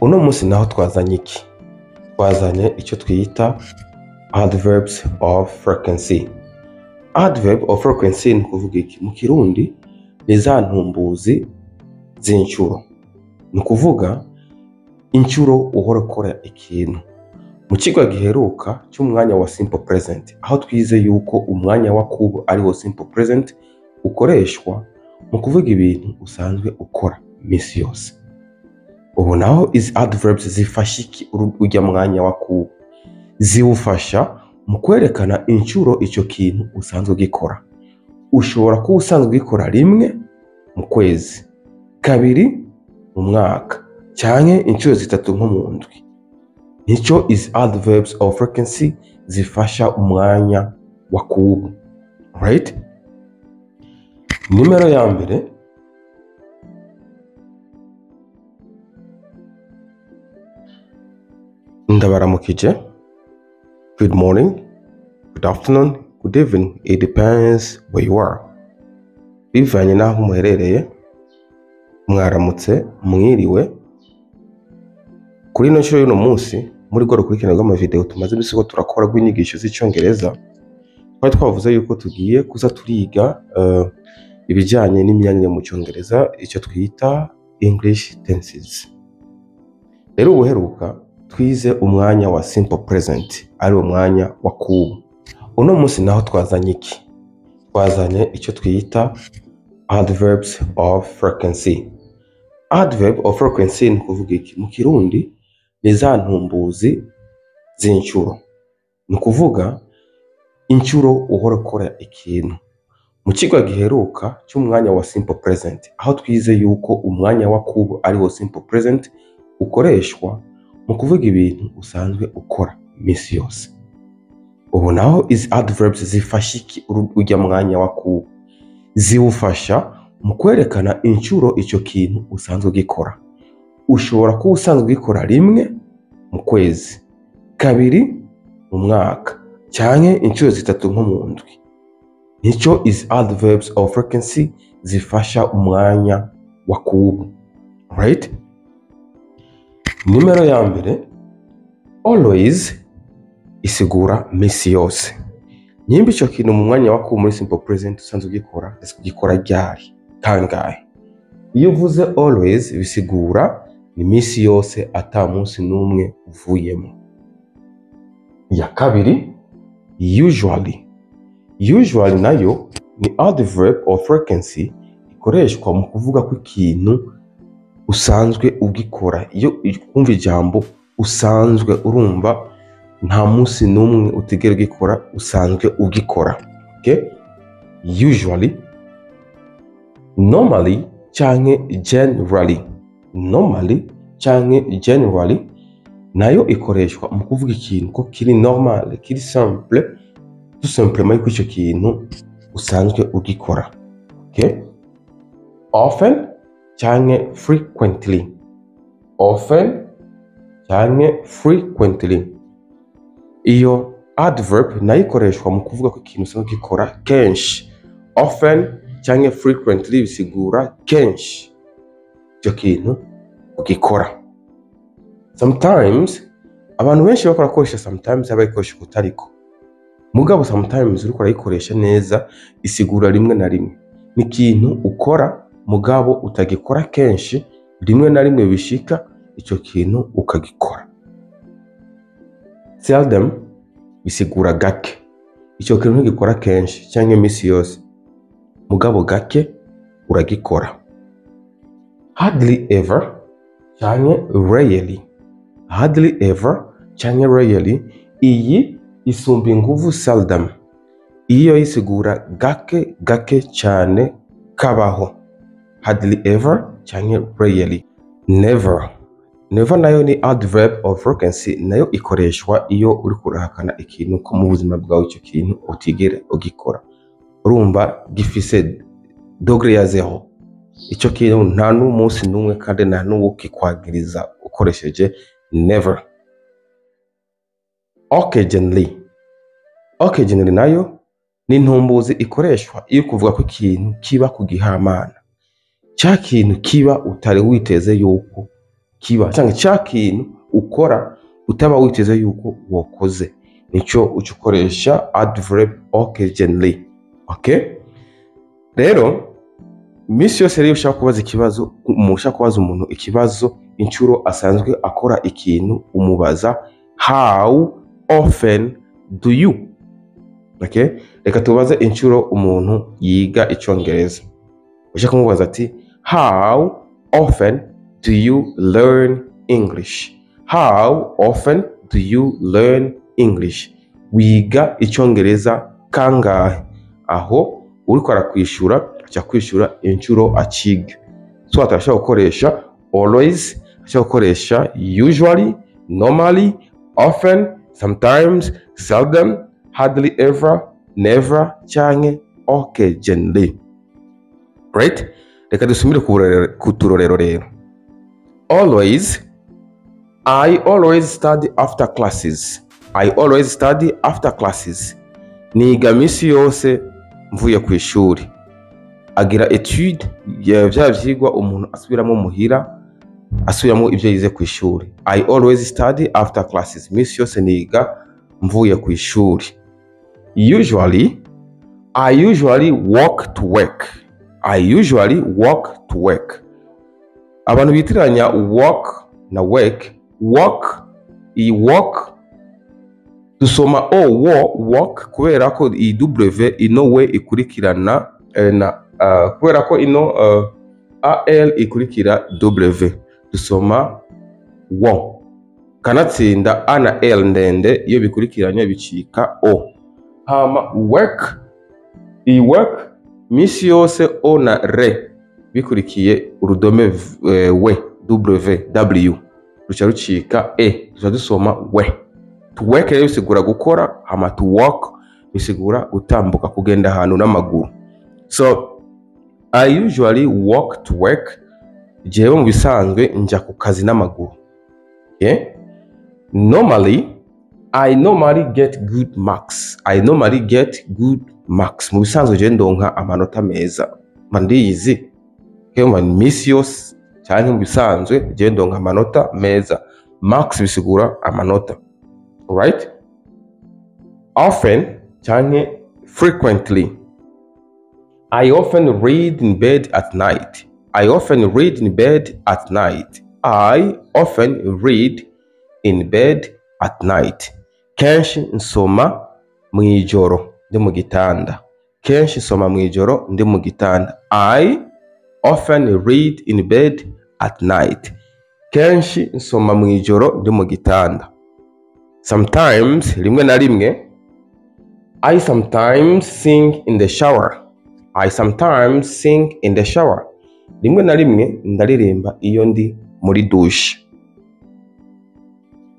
Uno munsi naho twazanye iki? Twazanye icyo twita adverbs of frequency. Adverb of frequency ni ukuvuga iki? Mu Kirundi ni za ntumbuzi z'inshuro. Ni ukuvuga inshuro uhora ukora ikintu. Mu kigo giheruka cy'umwanya wa simple present, aho twize yuko umwanya wa kubu ariwo simple present ukoreshwa mu kuvuga ibintu usanzwe ukora misi yose. Ubu naho izi adverbs zifasha iki ujya mwanya wa kubu? Ziwufasha mu kwerekana inshuro icyo kintu usanzwe ugikora. Ushobora kuba usanzwe ugikora rimwe mu kwezi, kabiri mu mwaka, canke inshuro zitatu nko mu ndwi. Nicyo izi adverbs of frequency zifasha umwanya wa kubu. Right? Nimero ya mbere, ndabaramukije. Good morning, good afternoon, good evening. It depends where you are. Bivanye n'aho muherereye, mwaramutse, mwiriwe. Kuri ino nshuro y'uno munsi, muri rwa rukurikirane rw'amavideo tumaze imisi ko turakora rw'inyigisho z'icyongereza, twari twavuze yuko tugiye kuza turiga ibijyanye n'imyanya yo mu cyongereza, icyo twita English tenses. Rero ubuheruka twize umwanya wa simple present, ari umwanya wa kubu. Uno munsi naho twazanye iki? Twazanye icyo twita adverbs of frequency. Adverb of frequency ni ukuvuga iki? Mu Kirundi ni za ntumbuzi z'inshuro. Ni ukuvuga inshuro uhora ukora ikintu. Mu kigo giheruka cy'umwanya wa simple present, aho twize yuko umwanya wa kubu ariwo simple present ukoreshwa mu kuvuga ibintu usanzwe ukora misi yose. Ubu naho izi adverbs zifasha iki ujya mwanya wa kubu? Ziwufasha mu kwerekana inshuro icyo kintu usanzwe ugikora. Ushobora kuba usanzwe ugikora rimwe mu kwezi, kabiri mu mwaka, canke inshuro zitatu nko mu ndwi. Nicyo izi adverbs of frequency zifasha umwanya wa kubu. Right? Nimero ya mbere, always isigura misi yose. Nimba ico kintu mu mwanya wa kubu muri simple present usanzwe ugikora, ese ugikora ryari? Kangahe? Iyo uvuze always bisigura ni misi yose ata munsi n'umwe uvuyemo. Ya kabiri, usually. Usually nayo ni adverb of frequency ikoreshwa mu kuvuga ko ikintu usanzwe ugikora. Iyo umva ijambo usanzwe, urumva nta munsi n'umwe utigera ugikora, usanzwe ugikora. Okay? Usually, normally canke generally. Normally canke generally nayo ikoreshwa mu kuvuga ikintu ko kiri normal, kiri simple, tout simplement yuko ico kintu usanzwe ugikora. Okay? Often canke frequently. Often canke frequently. Iyo adverb nayo ikoreshwa mu kuvuga ko ikintu usanzwe ugikora kenshi. Often canke frequently bisigura kenshi icyo kintu ugikora. Sometimes abantu benshi bakora koresha sometimes abayikoresha kutariko. Mugabo sometimes uriko urayikoresha neza isigura rimwe na rimwe. Ni ikintu ukora mugabo utagikora kenshi, rimwe na rimwe bishika icyo kintu ukagikora. Seldom bisigura gake. Icyo kintu ntugikora kenshi cyangwa iminsi yose, mugabo gake uragikora. Hardly ever canke rarely. Hardly ever canke rarely, iyi isumba inguvu seldom. Iyo isigura gake gake cyane kabaho. Hardly ever canke rarely. Never. Never nayo ni adverb of frequency, nayo ikoreshwa iyo uri kurahakana ikintu ko mu buzima bwawe icyo kintu utigera ugikora. Urumva gifise degré ya zero. Icyo kintu nta n'umunsi n'umwe kandi nta n'uwo kikwagiriza ukoresheje never. Occasionally. Occasionally nayo ni intumbuzi ikoreshwa iyo kuvuga ko ikintu kiba ku gihamana. Cya kintu kiba utari witeze yuko kiba canke ca kintu ukora utaba witeze yuko wokoze, nico uca ukoresha adverb occasionally. Okay, rero iminsi yose rero ushaka kubaza ikibazo, umuntu ushaka kubaza umuntu ikibazo inshuro asanzwe akora ikintu, umubaza "How often do you?" Okay, reka tubaze inshuro umuntu yiga Icongereza. Ushaka kumubaza ati: "How often do you learn English? How often do you learn English?" Wiga Icongereza kangahe? Aho uriko arakwishura aca kwishura inshuro aciga. So atashobora gukoresha always, ashobora gukoresha usually, normally, often, sometimes, seldom, hardly ever, never canke occasionally. Right, reka dusubire ku turorero rero. Always: I always study after classes. I always study after classes. Niga misi yose mvuye ku ishuri. Agira étude ya vya vyigwa umuntu asubiramo muhira, asubiramo ivyo yize ku ishuri. I always study after classes. Misi yose niga mvuye ku ishuri. Usually: I usually walk to work. I usually walk to work. Abantu bitiranya walk na work. Walk, iyi walk dusoma o wo walk, kubera ko iyi w ino we ikurikirana na kubera ko ino al ikurikira w, dusoma wo. Kanatsinda a na l ndende iyo bikurikiranye bicika o. Hama work, iyi work, misi yose o na r bikurikiye urudome w w w ruca rucika e, duca dusoma we. To work rero bisigura gukora, hama to walk bisigura gutambuka, kugenda ahantu n'amaguru. So I usually walk to work. Jewe mu bisanzwe nja ku kazi n'amaguru. Yeah? Normally: I normally get good marks. I normally get good marks. Mu bisanzwe je ndonka amanota meza. Mba ndiyizi. Kema misi yose canke mu bisanzwe je ndonka amanota meza. Marks bisigura amanota. Alright? Often canke frequently. I often read in bed at night. I often read in bed at night. I often read in bed at night. Kenshi nsoma mw'ijoro ndi mu gitanda. Kenshi nsoma mw'ijoro ndi mu gitanda. I often read in bed at night. Kenshi nsoma mw'ijoro ndi mu gitanda. Sometimes, rimwe na rimwe. I sometimes sing in the shower. I sometimes sing in the shower. Rimwe na rimwe ndaririmba iyo ndi muri douche.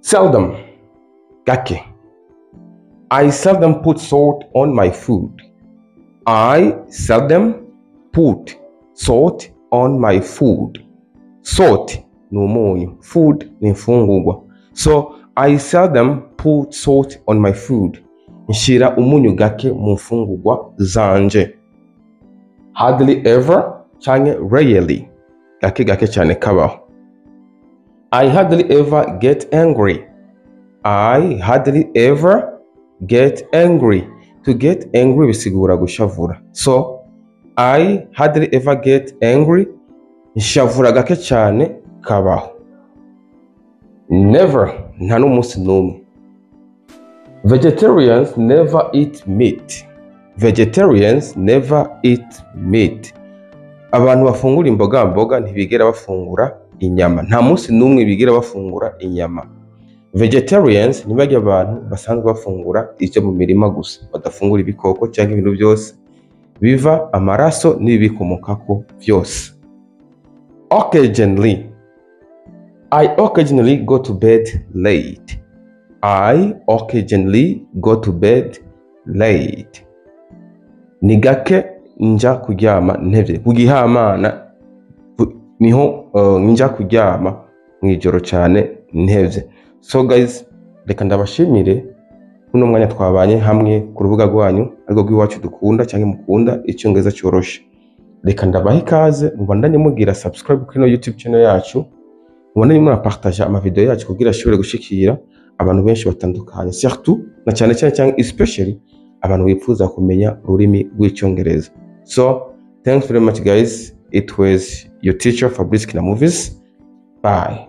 Seldom, gake. I seldom put salt on my food. I seldom put salt on my food. Salt ni umunyu, food ni imfungurwa. So I seldom put salt on my food. Nshira umunyu gake mu mfungurwa zanje. Hardly ever canke rarely, gake gake cyane kabaho. I hardly ever get angry. I hardly ever get angry. To get angry bisigura gushavura. So I hardly ever get angry. Nshavura gake cyane kabaho. Never, nta n'umunsi n'umwe. Vegetarians never eat meat. Vegetarians never eat meat. Abantu bafungura imboga mboga ntibigera bafungura inyama. Nta munsi n'umwe bigera bafungura inyama. Vegetarians ni barya abantu basanzwe bafungura ivyo mu mirima gusa, badafungura ibikoko cyangwa ibintu byose biva amaraso n'ibibikomokako byose. Occasionally: I occasionally go to bed late. I occasionally go to bed late. Ni gake nja kuryama ntevye. Ku gihamana niho nja kuryama mw'ijoro cyane ntevye. So guys, reka ndabashimire kuno mwanya twabanye hamwe ku rubuga rwanyu ariko rw'iwacu dukunda cyangwa mukunda Icyongereza cyoroshe. Reka ndabaha ikaze mubandanye mugira subscribe kuri ino YouTube channel yacu. Mubandanye murapartaja amavideo yacu kugira ashobore gushikira abantu benshi batandukanye, surtout na cyane cyane cyangwa especially abantu bifuza kumenya ururimi rw'Icyongereza. So thanks very much, guys. It was your teacher, Fabrice Kina Movies. Bye.